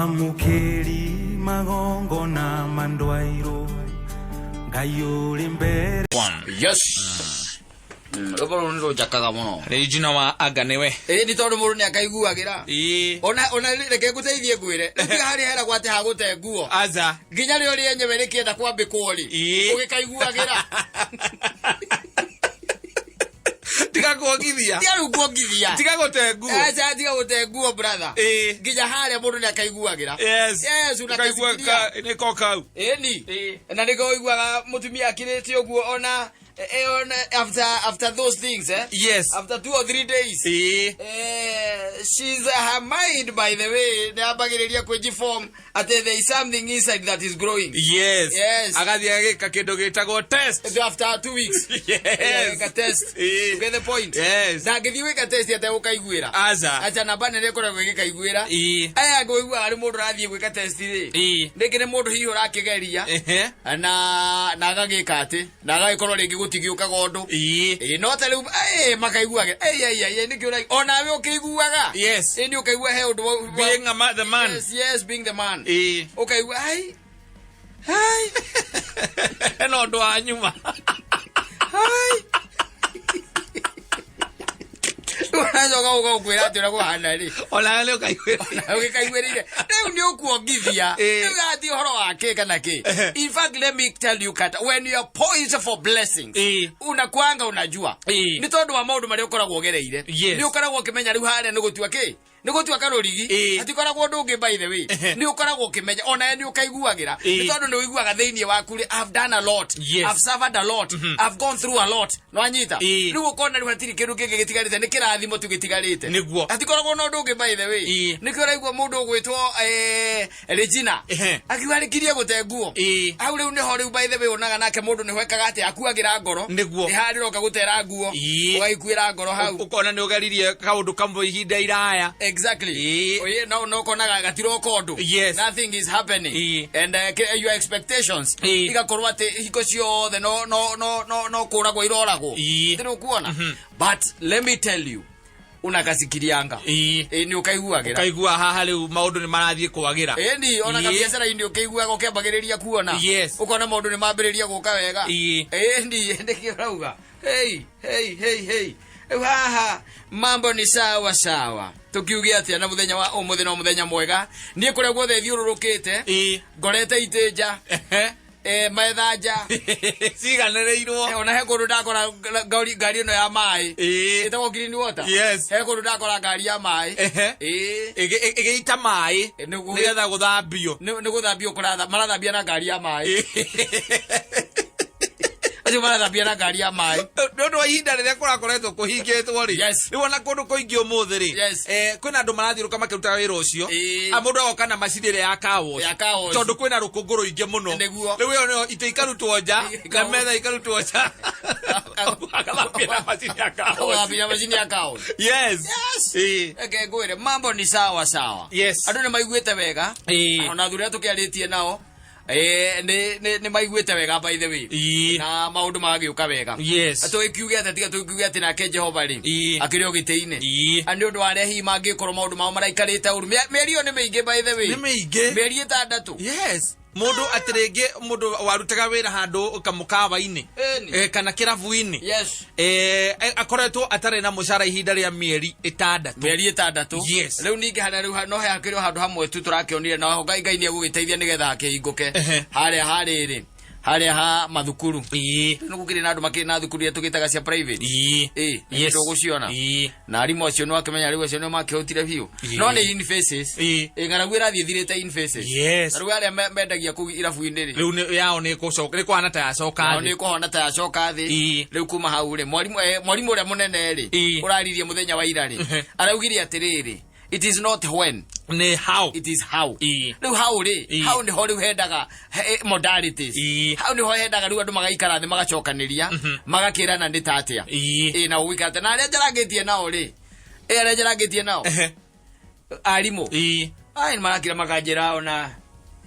Mwamũkĩri magongona mandwairwo Ngai ũrĩ mbere. Yes. Rwĩmbo rũrũ nĩ rũnjakaga mũno. Regina wa anga nĩwe. Ĩĩ, nĩ tondũ mũndũ nĩ akaiguagĩra. Ĩĩ. Ona reke ngũteithie ngwĩre, rĩu tiga harĩa heragwo atĩ hagũte nguo, Aca. Nginya rĩo rĩenyewe rĩkĩenda kwambĩkwo rĩ, ũgĩkaiguagĩra. Tiga kuongithia. Tiga rĩu kuongithia. Tiga gũte nguo. Aca, tiga gũte nguo, brother. Nginya harĩa mũndũ nĩ akaiguagĩra. Yes. Yes. Ũkaigua. Unakasikiria. Nĩko kau. Ĩni. Ĩĩ. Na nĩkĩo ũiguaga mũtumia akirĩte ũguo ona ona after those things, eh? After 2 or 3 days, she's her mind, by the way, nĩ ambagĩrĩria kwĩjiform atĩ there is something inside that is growing. Yes. Agathiĩ agĩka kĩndũ gĩtagwo test. After 2 weeks. Gwĩka test. You get the point? Yes. Ndangĩthiĩ gwĩka test ategũkaiguĩra. Aca. Aca, namba nene ĩkoragwo ĩgĩkaiguĩra. Aya angĩ ũiguaga arĩ mũndũ ũrathiĩ gwĩka test rĩ, rĩngĩ nĩ mũndũ hihi ũrakĩgeria na agagĩka atĩ na agagĩkorwo rĩngĩ gũtigĩũkaga ũndũ. Ĩĩ, no ta rĩu makaiguaga ei ei ei, nĩkĩ ũra onawe ũkĩiguaga? Ĩĩ, nĩ ũkaigua he ũndũ Being the man. Yes, being the man. Ũkaigua ai ai. Hena ũndũ wa nyuma. Ai, ũracoka ũgakwĩra atĩ ũrĩa kũhana rĩ. Onawe nĩ ũkaiguĩra. Ũgĩkaiguĩrĩire rĩu nĩ ũkuongithia. Rĩu gati ũhoro wa kĩ kana kĩ. In fact, let me tell you, Kata, when you are poised for blessings, unakwanga unajua nĩ tondũ wa maũndũ marĩa ũkoragwo ũgereire. Nĩ ũkoragwo ũkĩmenya rĩu harĩa nĩ gũtua kĩ, nĩ gũtua karũrigi. Hatikoragwo ũndũ ũngĩ, by the way. Nĩ ũkoragwo ũkĩmenya onawe nĩ ũkaiguagĩra. Nĩ tondũ nĩ ũiguaga thĩinĩ waku rĩ, I've done a lot. I've suffered a lot. I've gone through a lot. Nwanyita? Rĩu ũkona rĩu hatirĩ kĩndũ kĩngĩ gĩtigarĩte, nĩ kĩrathimo tu gĩtigarĩte. Hatikoragwo na ũndũ ũngĩ, by the way. Nĩkĩo ũraigua mũndũ ũgwĩtwo Regina akiuga arĩkirie gũte nguo. Hau rĩu nĩho rĩu, by the way, onaga nake mũndũ nĩho ekaga atĩ akuagĩra ngoro. Nĩ harĩa ũroka gũtera nguo. Ũgagĩkuĩra ngoro hau. Ũkona nĩ ũgeririe kaũndũ kamwe ihinda iraya. Exactly. Oye, no konaga gatiroka ũndũ. Nothing is happening. And your expectations igakorwo atĩ hingo ciothe no kũragwo iroragwo. Ndĩrĩ ũkuona, but let me tell you, unakasikirianga. Ĩ, nĩ ũkaiguagĩra. Ũkaigua haha rĩu maũndũ nĩ marathiĩ kwagĩra. Ĩni, ona kabiacara-inĩ ũkĩiguaga ũkĩambagĩrĩria kuona. Ũkona maũndũ nĩ mambĩrĩria gũka wega. Ĩni, nĩkĩo ũrauga hey hey hey hey, rĩu haha mambo ni sawa sawa. Tũkiuge atĩa na mũthenya wa ũmũthĩ? No mũthenya mwega. Niĩ kũrĩa guothe thiũrũrũkĩte ngorete itĩ nja, metha nja. Ciganĩrĩirwo. Ona he kũndũ ndakora ngari ĩno ya maĩ ĩtagwo green water. He kũndũ ndakora ngari ya maĩ. Ĩgĩita maĩ nĩgetha gũthambio. Nĩ gũthambio marathambia na ngari ya maĩ. Acio marathambia na ngari ya maĩ. Nĩ ũndũ wa ihinda rĩrĩa kũrakoretwo kũhingĩtwo rĩ. Rĩu ona kũndũ kũingĩ ũmũthĩ rĩ, kwĩna andũ marathiũrũka makĩrutaga wĩra ũcio. A mũndũ agoka na macini ĩrĩa ya car wash. Ya car wash. Tondũ kwĩna rũkũngũ rũingĩ mũno. Rĩu ĩyo nĩyo itĩ ikarutwo nja na metha ikarutwo nja, agathambia na macini ya car wash. Gũthambia macini ya car wash. Reke ngwĩre, mambo ni sawa sawa. Andũ nĩ maiguĩte wega. Ona athuri arĩa tũkĩarĩtie nao nĩ maiguĩte wega, by the way. Na maũndũ magagĩũka wega. Tũgĩkiuge atĩ tiga tũkiuge atĩ nake Jehova rĩ, akĩrĩ o gĩtĩ-inĩ. Na nĩ ũndũ wa arĩa hihi mangĩkorwo maũndũ mao maraikarĩte ũru. Mĩeri ĩyo nĩ mĩingĩ, by the way. Nĩ mĩingĩ. Mĩeri 6. Yes, mũndũ atĩ rĩngĩ mũndũ warutaga wĩra handũ kamũkawa-inĩ kana kĩrabu-inĩ, akoretwo atarĩ na mũcara ihinda rĩa mĩeri 6. Mĩeri 6. Rĩu ningĩ harĩa rĩu no he hakĩrĩ o handũ hamwe tu tũrakĩonire na Ngai nĩ egũgĩteithia nĩgetha hakĩhingũke. Harĩa harĩrĩ harĩa ha mathukuru. Nĩ gũkĩrĩ na andũ makĩrĩ na thukuru iria tũgĩtaga cia private. Ndũgũciona. Na arimũ acio nĩ wakĩmenya rĩu acio nĩo makĩhũtire biũ. No nĩ in phases. Ng'aragu ĩrathiĩ ĩthirĩte in phases. Na rĩu arĩa mendagia kũu irabu-inĩ rĩ, Rĩu yao nĩ ĩgũcoka, nĩ kũhana ta yacoka nao thĩ. Nĩ kũhona ta yacoka thĩ. Rĩu kuma hau rĩ, mwarimũ ũrĩa mũnene rĩ, ũraririe mũthenya wa ira rĩ, araugire atĩrĩrĩ, it is not when, Nĩ how. It is how. Rĩu how rĩ, how nĩho rĩu hendaga modalities. Hau nĩho hendaga rĩu andũ magaikara thĩ, magacokanĩria, magakĩrana nĩ ta atĩa. Na gũgĩikara atĩa na arĩa njarangĩtie nao rĩ, arĩa njarangĩtie nao arimũ, ai, marakira makanjĩra ona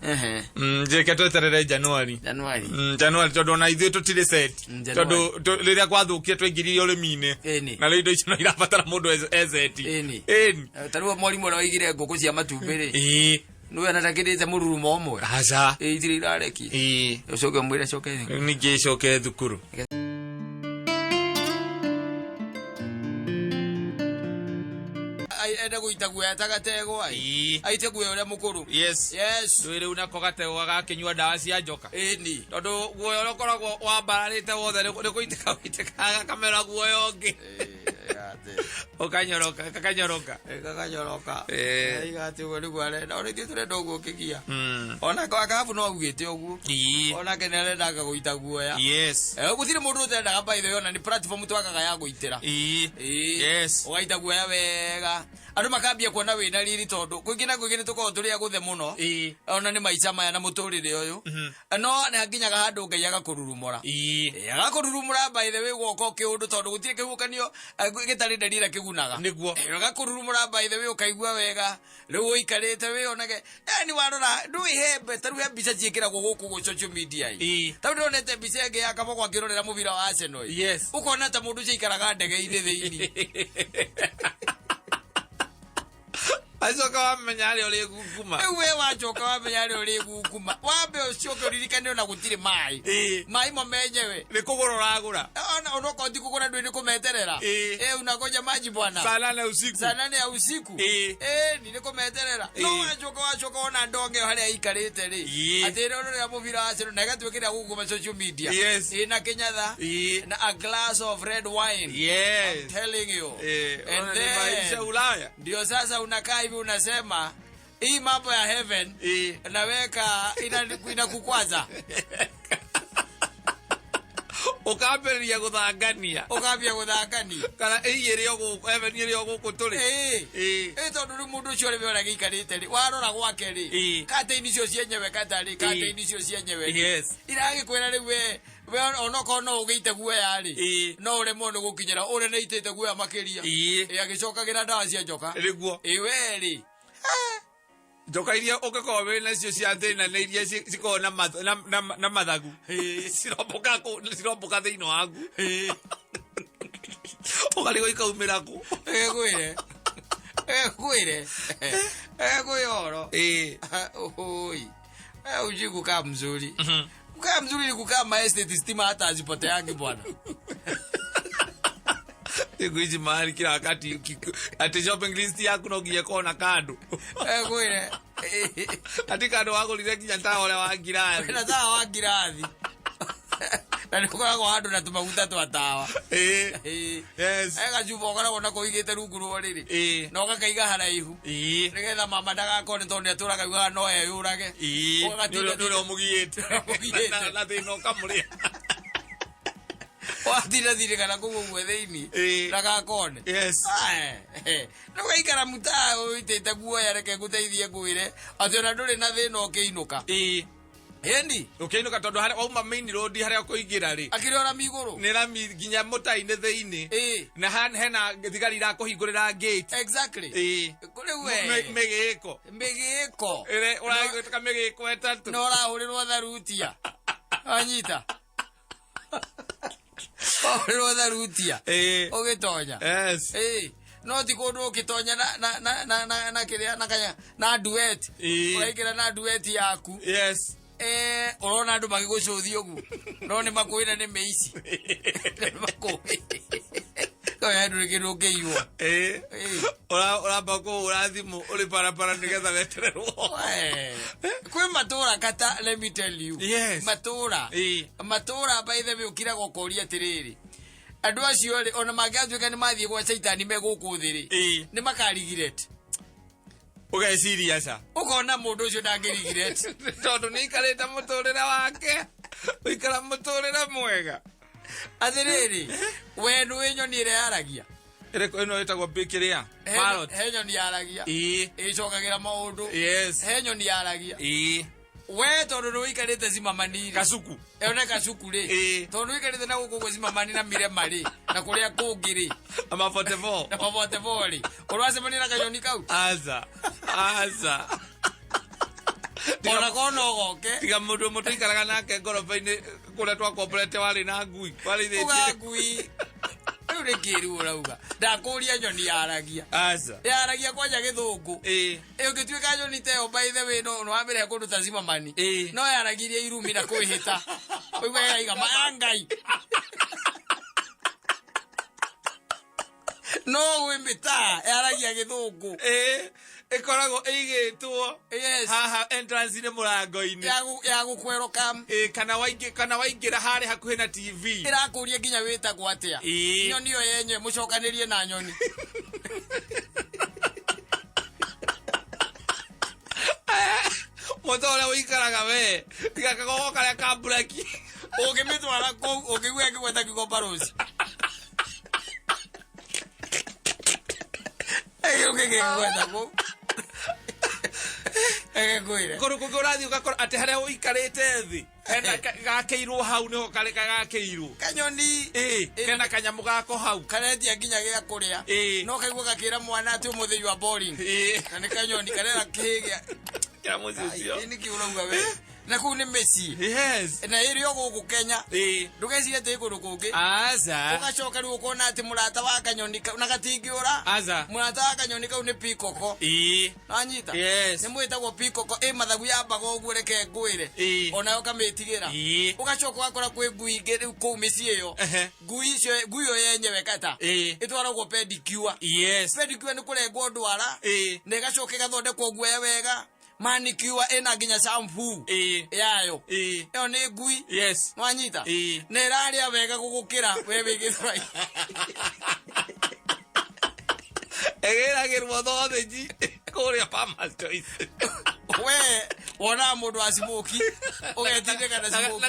ehe. Njĩke tweterere January. January. January, tondũ ona ithuĩ tũtirĩ set. January. Tondũ rĩrĩa gwathũkire twaingĩrire ũrĩmi-inĩ. Na rĩu indo icio no irabatara mũndũ ezeti. Ta rĩu mwarimũ ũrĩa waigire ngũkũ cia matumbĩ rĩ, Nĩwe na ndakĩrĩte mũrurumo ũmwe. Aca. Ĩ, itirĩ irarekia. Ĩĩ. Ũcoke ũmwĩre coke. Ningĩ coke thukuru. Ende gũita guoya ta gategwa. Ĩĩ. Aite guoya ũrĩa mũkũrũ. Yes. Yes. Ndũĩ rĩu nako gategwa gakĩnyua ndawa cia njoka. Ĩni. Tondũ guoya ũrĩa ũkoragwo wambararĩte wothe nĩ gũitĩka gũitĩkaga gakamera guoya ũngĩ. Ũkanyoroka, gakanyoroka. Gakanyoroka. Ĩĩ. Aiga atĩ ũguo nĩguo arenda. Ona ithuĩ tũrenda ũguo kĩgia. Ona Akabu no augĩte ũguo. Ĩĩ. Onake nĩ arendaga gũita guoya. Yes. Gũtirĩ mũndũ ũtendaga, by the way, ona nĩ platform twakaga ya gũitĩra. Ĩĩ. Ĩĩ. Yes. Ũgaita guoya wega, andũ makambia kuona wĩna riri, tondũ kũingĩ na kũingĩ nĩ tũkoragwo tũrĩ agũthe mũno. Ĩĩ. Ona nĩ maica maya na mũtũrĩre ũyũ, no nĩ hakinyaga handũ Ngai agakũrurumũra. Ĩĩ. Ĩĩ, agakũrurumũra, by the way, gwoka kĩũndũ, tondũ gũtirĩ kĩhuhũkanio gĩtarĩ nderi ĩrĩa kĩgunaga. Nĩguo. Ĩĩ, agakũrurumũra, by the way, ũkaigua wega rĩu ũikarĩte wĩonage, yani warora ndũĩ hembe ta rĩu he mbica ciĩkĩragwo gũkũ gũ social media. Ĩĩ. Ta rĩu ndĩronete mbica ĩngĩ ya Kaboko akĩrorera mũbira wa Arsenal. Yes. Ũkona ta mũndũ ũcio aikaraga ndege-inĩ thĩinĩ. Acoka wamenya harĩa ũrĩ ngunguma. Rĩu we wacoka wamenya harĩa ũrĩ gukuma, wambe ũcoke ũririkane ona gũtirĩ maĩ. Ĩĩ. Maĩ mo menyewe. Nĩ kũgũra ũragũra. Ona onokorwo ti kũgũra, ndũĩ nĩ kũmeterera. Ĩĩ. Ĩ, unangoja maji, bwana. Saa 8 usiku. Saa 8 ya usiku. Ĩĩ. Ĩ, ni nĩ kũmeterera no Ĩĩ. wacoka wona ndonge ĩyo harĩa aikarĩte rĩ, Ĩĩ. atĩ ĩrorera mũbira wa Arsenal na ĩgatuĩkĩra gũkũ ma social media. Yes. Ĩna kĩnyatha Ĩĩ. na a glass of red wine. Yes. Telling you. Ĩĩ. And Ona nĩ maisha then Ulaya. ndio sasa unakaa hivi unasema hii mambo ya heaven Ĩĩ. naweka inakukwaza. Ũkambĩrĩria gũthangania. Ũkambia gũthangania. Kana ĩi ĩrĩ o gũkũ, heaven ĩrĩ o gũkũ tũrĩ. Ĩĩ. Ĩĩ. Ĩ, tondũ rĩu mũndũ ũcio rĩmwe ũrĩa gĩikarĩte rĩ, warora gwake rĩ, Ĩĩ. katĩini icio cienyewe katarĩ katĩini icio cienyewe rĩ, Yes. iragĩkwĩra rĩu we onokorwo no ũgĩite guoya rĩ, Ĩĩ. no ũremwo nĩ gũkinyĩra ũrĩa nĩ aitĩte guoya makĩria. Ĩĩ. Ĩ, agĩcokagĩra ndawa cia njoka. Nĩguo. Ĩ, we rĩ. Njoka iria ũngĩkorwo wĩ nacio cia thĩna nĩ iria cikoragwo na mathagu. Cirombũka cirombũka thĩinĩ waku, ũkarigwo ikaumĩra kũ. Ĩgwĩre ĩgwĩre ĩgwĩre ũhoro. Ĩĩ. Oi. Ujui kukaa mzuri. Kukaa mzuri ni kukaa maestate, stima hata hazipoteangi, bwana. Siku hizi mahali kila wakati ati shopping list yaku no nginya ĩkorwo na kando. Ĩgwĩre. Ati kando wagũrire nginya tawa ũrĩa wa ngirathi. Na tawa wa ngirathi. Na nĩ ũkoragwo handũ na tũmaguta twa tawa. Ĩĩ. Ĩĩ. Yes. He gacuba ũkoragwo nako ũigĩte rungu rwa ũrĩrĩ. Ĩĩ. Na ũgakaiga haraihu. Ĩĩ. Nĩgetha mama ndagakone, tondũ nĩ atũraga augaga no eyũrage. Ĩĩ. Ũgatinda- Nĩ ũrĩa ũmũgiĩte. Ũmũgiĩte. Na thĩna ũkamũrĩa. Watinda thirikana kũu ũguo thĩinĩ. Ĩĩ. Ndagakone. Yes. Ndũgaikara mũtaa ũitĩte guoya, reke ngũteithie ngwĩre atĩ ona ndũrĩ na thĩna ũkĩinũka. Ĩĩ. Ĩni. Ũkĩinũka, tondũ harĩa wauma main road harĩa ũkũingĩra rĩ, Akĩrĩ ora migũrũ. Nĩ rami nginya mũtai-inĩ thĩinĩ. Ĩĩ. Na hena thigari irakũhingũrĩra gate. Exactly. Ĩĩ. Rĩu we Mĩgĩko. Mĩgĩko. Ĩrĩa ũragĩtuĩka mĩgĩko ĩtatũ. Na ũrahũrĩrwo tharutia, anyita ũrahũrĩrwo tharutia. Ĩĩ. Ũgĩtonya. Yes. Ĩĩ, no ti kũndũ ũkĩtonya na kĩrĩa na kanya na duet. Ĩĩ. Ũraingĩra na duet yaku. Yes. Ũrona andũ magĩgũcũthi ũguo, no nĩ makwĩra nĩ mĩici, nĩ makũĩ koya ndũrĩ kĩndũ ũngĩiywo. Ĩĩ. Ĩĩ. Ũramba kũhũra thimũ ũrĩ barabara nĩgetha wetererwo. Kwĩ matũra kata, let me tell you. Yes. Matũra. Ĩĩ. Matũra, by the way, ũkiraga ũkoria atĩrĩrĩ, andũ acio rĩ, ona mangĩatuĩka nĩ mathiĩ gwa caitani me gũkũ thĩ rĩ, Ĩĩ. nĩ makarigireti? Ũgeciria ca. Ũkona mũndũ ũcio ndangĩrigireti. Tondũ nĩ aikarĩte mũtũrĩre wake. Ũikara mũtũrĩre mwega. Atĩrĩrĩ, we nĩ nyoni ĩrĩa yaragia? Ĩrĩkũ ĩno ĩtagwo kĩrĩa? Parrot. He nyoni yaragia. Ĩĩ. Ĩcokagĩra maũndũ. Yes. He nyoni yaragia. Ĩĩ. We tondũ nĩ ũikarĩte cimamani rĩ, Kasuku. ĩyo nĩ kacuku rĩ, Ĩĩ. tondũ nĩ ũikarĩte na gũkũ ũguo cimamani na mirema rĩ, na kũrĩa kũngĩ rĩ, Ama 44. Na mabotebo rĩ, ũracemania na kanyoni kau? Aza. Aza. Ona korwo no goke. Tiga mũndũ ũmwe tũikaraga nake ngoroba-inĩ kũrĩa twakomborete warĩ na ngui. Warĩithĩtie. Uga ngui rĩu. Rĩu nĩ kĩ rĩu ũrauga? Ndakũria nyoni yaragia. Aca. Yaragia kwanja gĩthũngũ. Ĩĩ. Ĩ ũngĩtuĩka nyoni ta ĩyo by the way no no wamĩrehe kũndũ ta Zimmerman. Ĩĩ. No yaragirie irumi na kwĩhĩta. Ũigua ĩraiga maya Ngai. No gwĩ mĩtaa yaragia gĩthũngũ. Ĩĩ. Ĩkoragwo ĩigĩtwo Yes. haha entrance-inĩ mũrango-inĩ. Ya ya gũkwerũka. Ĩĩ, kana waingĩ kana waingĩra harĩa hakuhĩ na TV. Ĩrakũria nginya wĩtagwo atĩa. Ĩĩ. Nyoni ĩyo yenyewe mũcokanĩrie na nyoni. Mũtĩ ũrĩa ũikaraga we tiga kagogo karĩa ka mburaki. Ũngĩmĩtwara kũu ũngĩigua ĩkĩgweta kiugo barũci. Ĩgĩũke kũu. Ĩgĩkwĩre. Kũndũ kũngĩ ũrathiĩ ũgakora atĩ harĩa ũikarĩte thĩ hena gakĩirwo hau nĩho karĩ gakĩirwo. Kanyoni. Ĩĩ, kena kanyamũ gako hau. Karetia nginya gĩa kũrĩa. Ĩĩ. No kaigua gakĩra mwana atĩ ũmũthĩ you are boring. Ĩĩ. Na nĩ kanyoni karera kĩĩ gĩa. Kĩra mũciĩ ũcio. Ĩ nĩkĩ ũrauga we? Na kũu nĩ mĩciĩ. Yes. Na ĩrĩ o gũkũ Kenya. Ĩĩ. Ndũgecirie atĩ ĩ kũndũ kũngĩ. Aca. Ũgacoka rĩu ũkona atĩ mũrata wa kanyoni kau na gatingĩũra. Aca. Mũrata wa kanyoni kau nĩ pikoko. Ĩĩ. Nanyita? Yes. Nĩ mwĩtagwo pikoko ĩ mathagu yambaga ũguo reke ngwĩre. Ĩĩ. Onayo kamĩtigĩra. Ĩĩ. Ũgacoka ũgakora kwĩ ngui ingĩ rĩu kũu mĩciĩ ĩyo. Ehe. Ngui icio ngui ĩyo yenyewe kata. Ĩĩ. Ĩtwaragwo pedicure. Yes. Pedicure nĩ kũrengwo ndwara. Ĩĩ. Na ĩgacoka ĩgathondekwo guoya wega. Manicure ĩna nginya shampoo. Ĩĩ. Yayo. Ĩĩ. Ĩyo nĩ ngui. Yes. Nwanyita? Ĩĩ. Na ĩrarĩa wega gũgũkĩra we wĩ gĩthũrai. Ĩgĩragĩrwo thothĩnji kũrĩa Farmers Choice. We wonaga mũndũ wa smoki ũgetindĩka na smoki.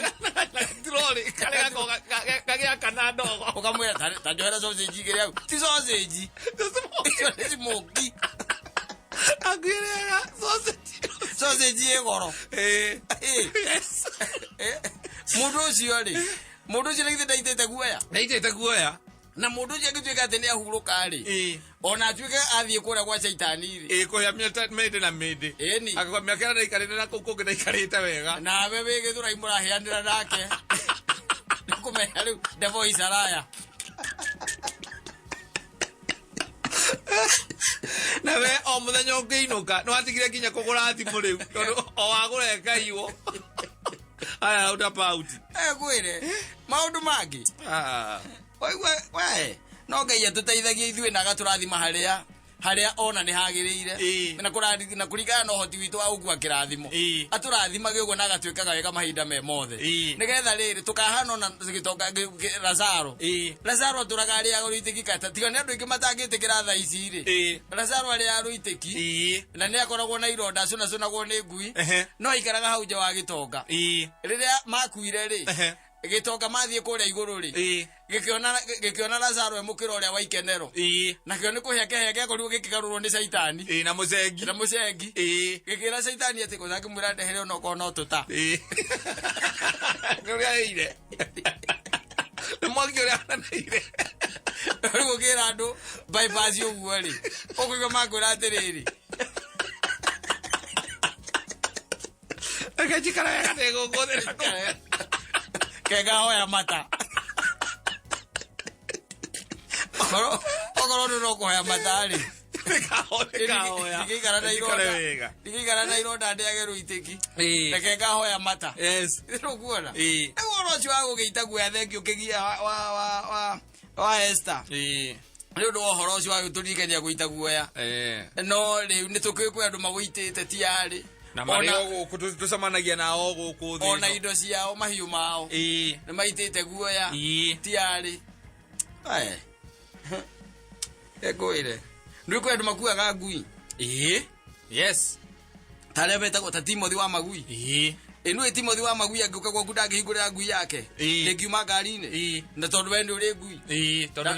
Gatirori karĩa gagĩakana ndogo. Ũkamwĩra ta njohera sausage igĩrĩ hau. Ti sausage. Icio nĩ smoki. Akuĩrĩaga sausage. Sausage ĩ goro. Ĩĩ. Ĩĩ. Yes. Mũndũ ũcio rĩ, mũndũ ũcio nĩ githĩ ndaitĩte guoya. Ndaitĩte guoya. Na mũndũ ũcio angĩtuĩka atĩ nĩ ahurũka rĩ, Ĩĩ. ona atuĩke athiĩ kũrĩa gwa caitani rĩ. Ĩĩ kũrĩa mĩndĩ na mĩndĩ. Ĩni. Akauga mĩaka ĩrĩa ndaikarĩte na kũu kũngĩ ndaikarĩte wega. Nawe wĩ gĩthũrai mũraheanĩra nake. Nĩkũmenya rĩu devil is a liar. Na we o mũthenya ũngĩinũka nĩ watigire nginya kũgũra thimũ rĩu tondũ o wagũra ĩkaiywo. Aya rauta pauti. Ngwĩre maũndũ mangĩ. Ah. Waigua we no Ngai atũteithagia ithuĩ na agatũrathima harĩa harĩa ona nĩ hagĩrĩire. Ĩĩ. Na kũrathi na kũringana na ũhoti witũ wa gũkua kĩrathimo. Ĩĩ. Atũrathimage ũguo na agatwĩkaga wega mahinda me mothe. Ĩĩ. Nĩgetha rĩrĩ tũkahana ona gĩtonga Lazaro. Ĩĩ. Lazaro atũraga arĩaga rũitĩki kata tiga nĩ andũ aingĩ matangĩtĩkĩra thaa ici rĩ. Ĩĩ. Lazaro arĩaga rũitĩki. Ĩĩ. Na nĩ akoragwo na ironda acũnacũnagwo nĩ ngui. Ehe. No aikaraga hau nja wa gĩtonga. Ĩĩ. Rĩrĩa makuire rĩ. Ehe. Gĩtonga mathiĩ kũrĩa igũrũ rĩ. Ĩĩ. Gĩkĩona Lazaro e mũkĩra ũrĩa wa ikenero. Ĩĩ. Nakĩo nĩ kũhĩa kĩhĩa gĩakorirwo gĩkĩgarũrwo nĩ caitani. Ĩĩ na mũcengi. Na mũcengi. Ĩĩ. Gĩkĩra caitani atĩ kũza akĩmwĩra ndehere onokorwo no tũta. Ĩĩ. Nĩ ũrĩa ĩire. Nĩ mwaki ũrĩa aneire. Rĩu ũkĩra andũ bypass ũguo rĩ. Ũkũigua makwĩra atĩrĩrĩ. Reke njikare wega ndĩgũkũthĩra kũu. Kenga hoya mata. Okorwo nĩ ũkũhoya mata rĩ. Nĩkahoya. Ndingĩikara na Njikare ironda. wega. Ndingĩikara na ironda ndĩage rũitĩki. Ĩĩ. Reke ngahoya mata. Yes. Nĩũkuona? Ĩĩ. Rĩu ũhoro ũcio wa gũgĩita guoya thengiũ kĩgia wa Esther. Ĩĩ. Nĩ ũndũ wa ũhoro ũcio wa gũtũririkania gũita guoya. Ĩĩ. No rĩu nĩ tũkĩũĩ kwĩ andũ magũitĩte tiarĩ. Na marĩ o gũkũ tũcemanagia nao gũkũ thĩ. Ona indo ciao mahiũ mao. Ĩĩ. Nĩ maitĩte guoya. Ĩĩ. Tiarĩ. Ae. Ngwĩre. Nĩ kwĩ andũ makuaga ngui. Ĩĩ. Yes. Ta arĩa metagwo ta Timothy wa Magui. Ĩĩ. Ĩno ĩ Timothy wa Magui angĩũka gwaku ndangĩhingũrĩra ngui yake. Ĩĩ. Ndĩngiuma ngari-inĩ. Ĩĩ. Na tondũ we nĩ ũrĩ ngui. Ĩĩ, tondũ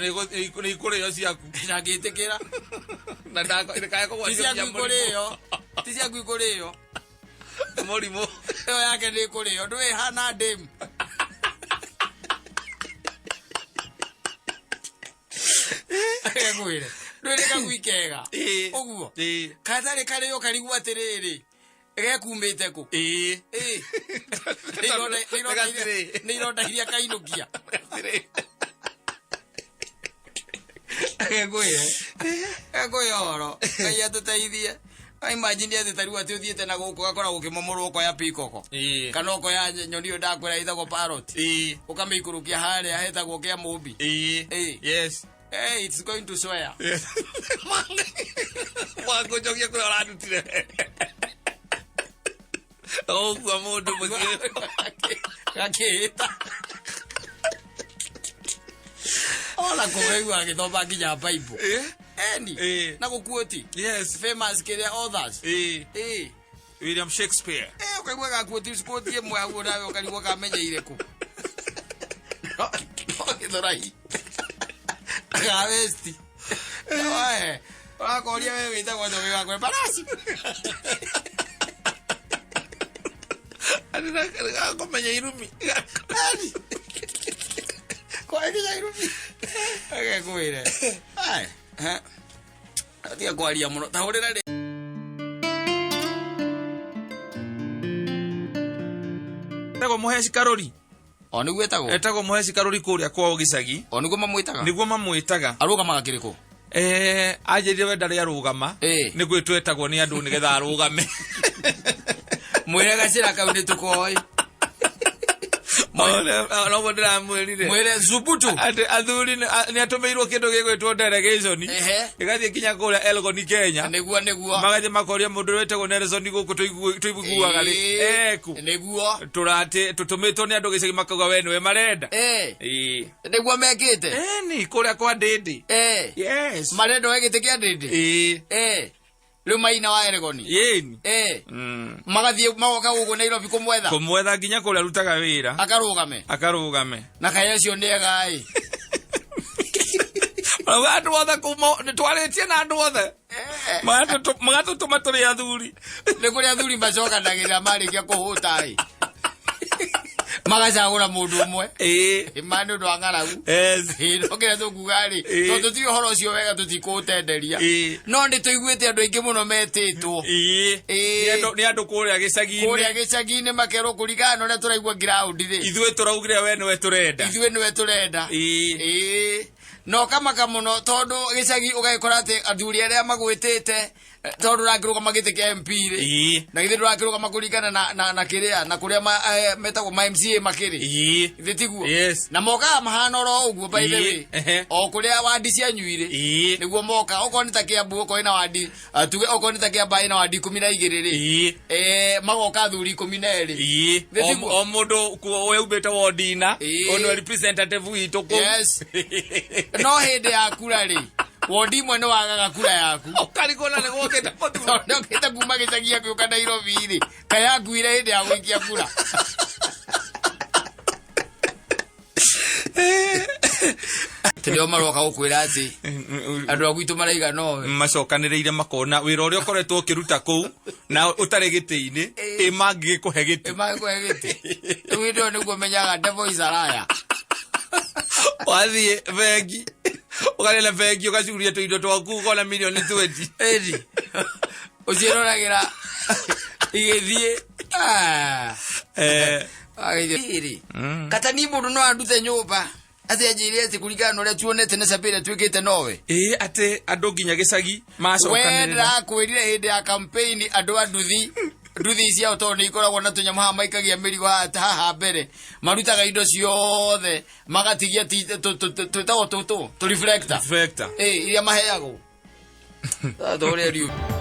nĩ ikũrĩo ciaku. Ndangĩtĩkĩra. Na ndakae Ti ciaku ikũrĩo. Ti ciaku ikũrĩo. Mũrimũ. Ĩyo yake nĩ ĩkũrĩo. Ndũĩ hana ndĩmu. Ngwĩre. Ndũĩ nĩ kagui kega. Ĩĩ. Ũguo. Ĩĩ. Gatarĩ karĩo karigwo atĩrĩrĩ. Gekumĩte kũ? Ĩĩ. Ĩĩ. Nĩ ironda iria kainũkia. Atĩrĩ. Ngwĩre. Ngwĩre ũhoro. Ngai atũteithie. Imagine atĩ ta rĩu atĩ ũthiĩte na gũkũ ũgakora gũkĩmomorwo ũkoya pikoko. Kana ũkoya nyoni ĩyo ndakwĩra ĩtagwo parrot. Ũkamĩikũrũkia harĩa hetagwo kĩa mũmbi. Yes. Hey, it's going to swear. Wangũnjokia kũrĩa ũrandutire. Ũgua mũndũ mũciĩ. Gakĩĩta. Ona kũigua agĩthoma nginya Bible. Eni. Na gũkuoti. Yes. Famous kĩrĩa authors. William Shakespeare. Ũkaigua gakuoti quote ĩmwe hau nawe ũkarigwo kamenyeire kũ. No gĩthũrai. Ga westi. Oe. Ũrakoria we wĩtagwo atĩa ũgĩgakwĩra barasi. Kũmenya irumi. Eni. Kwa nginya irumi. Reke ngwĩre. Ai. Tiga kwaria mũno. Ta hũrĩra rĩ. Etagwo Mũheci Karũri. O nĩguo etagwo. Etagwo Mũheci Karũri kũrĩa kwao gĩcagi. O nĩguo mamwĩtaga. Nĩguo mamwĩtaga. Arũgamaga kĩrĩkũ? Anjĩrire we ndarĩ arũgama. Nĩ gwĩtwo etagwo nĩ andũ nĩgetha arũgame. Mwĩre gacĩra kau nĩ tũkoĩ. Noguo ndĩramwĩrire. Mwĩre Zubutu. Atĩ athuri nĩ atũmĩirwo kĩndũ gĩgwĩtwo delegation. Ĩgathiĩ nginya kũrĩa Elgon Kenya. Nĩguo nĩguo. Magathiĩ makoria mũndũ ũrĩa wĩtagwo Nelson gũkũ tũiguaga rĩ. Eku. Nĩguo. Tũratĩ tũtũmĩtwo nĩ andũ gĩcagi makauga we nĩwe marenda. Nĩguo mekĩte. Ĩni kũrĩa kwa Ndĩndĩ. Yes. Marenda oe gĩtĩ kĩa Ndĩndĩ. Rĩu maina wa Elgon. Yĩni. Magathiĩ magoka gũkũ Nairobi kũmwetha. Kũmwetha nginya kũrĩa arutaga wĩra. Akarũgame. Akarũgame. Na kaĩ acio nĩ ega ĩ. Marauga andũ othe kuma nĩ twarĩtie na andũ othe. Magatũtũma tũrĩ athuri. Nĩ kũrĩ athuri macokanagĩrĩra marĩkia kũhũta ĩ. Magacagũra mũndũ ũmwe. Ma nĩ ũndũ wa ng'aragu. No kĩrĩa tũkuga rĩ, tondũ tũtiũĩ ũhoro ũcio wega tũtikũũtenderia. No nĩ tũiguĩte andũ aingĩ mũno metĩtwo. Nĩ andũ kũrĩa gĩcagi-inĩ. Kũrĩa gĩcagi-inĩ makerwo kũringana na ũrĩa tũraigua ground rĩ. Ithuĩ tũraugire we nĩwe tũrenda. Ithuĩ nĩwe tũrenda. No kamaka mũno tondũ gĩcagi ũgagĩkora atĩ athuri arĩa magwĩtĩte tondũ ũrakĩrũgama gĩtĩ kĩa MP rĩ. Na githĩ ndũrakĩrũgama kũringana na kĩrĩa na kũrĩa metagwo ma MCA makĩrĩ. Githĩ tiguo? Yes. Na mokaga mahana oro ũguo by the way. O kũrĩa wandi cianyu irĩ. Nĩguo moka okorwo nĩ ta Kiambu okorwo ĩna wandi, tuge okorwo nĩ ta Kiambaa ĩna wandi 12 rĩ. Magoka athuri 12. Githĩ tiguo? O mũndũ weumĩte wodi ina, ũyũ nĩwe representative witũ kũu. Yes. No hĩndĩ ya kura rĩ, wondi imwe nĩ wagaga kura yaku. Ũkarigwo na nĩ gwokĩte mũthuri. Tondũ nĩokĩte kuma gĩcagi agĩũka Nairobi rĩ, kaĩ akuire hĩndĩ ya gũikia kura. Atĩ nĩo maroka gũkwĩra atĩ andũ a gwitũ maraiga nowe. Macokanĩrĩire makona wĩra ũrĩa ũkoretwo ũkĩruta kũu na ũtarĩ gĩtĩ-inĩ, ĩ mangĩgĩkũhe gĩtĩ. Ĩ mangĩkũhe gĩtĩ. Rĩu hĩndĩ ĩyo nĩguo menyaga devil is a liar. Wathiĩ bengi, ũkarĩa na bengi ũgacuria tũindo twaku ũkona mirioni 20. Ĩni. Ũciĩroragĩra igĩthiĩ. Agĩthiĩ. Kata ni mũndũ no andute nyũmba. Atĩ anjĩre atĩ kũringana na ũrĩa tuonete na cabi ĩrĩa twĩkĩte nowe. Atĩ andũ nginya gĩcagi macokanĩrĩra. We ndakwĩrire hĩndĩ ya campaign andũ a nduthi, nduthi ciao tondũ nĩ ikoragwo na tũnyamũ haha maikagia mĩrigo haha mbere. Marutaga indo ciothe magatigia twĩtagwo tũtũ, tũ reflector. Reflector. Iria maheagwo. Tũrĩa riũ.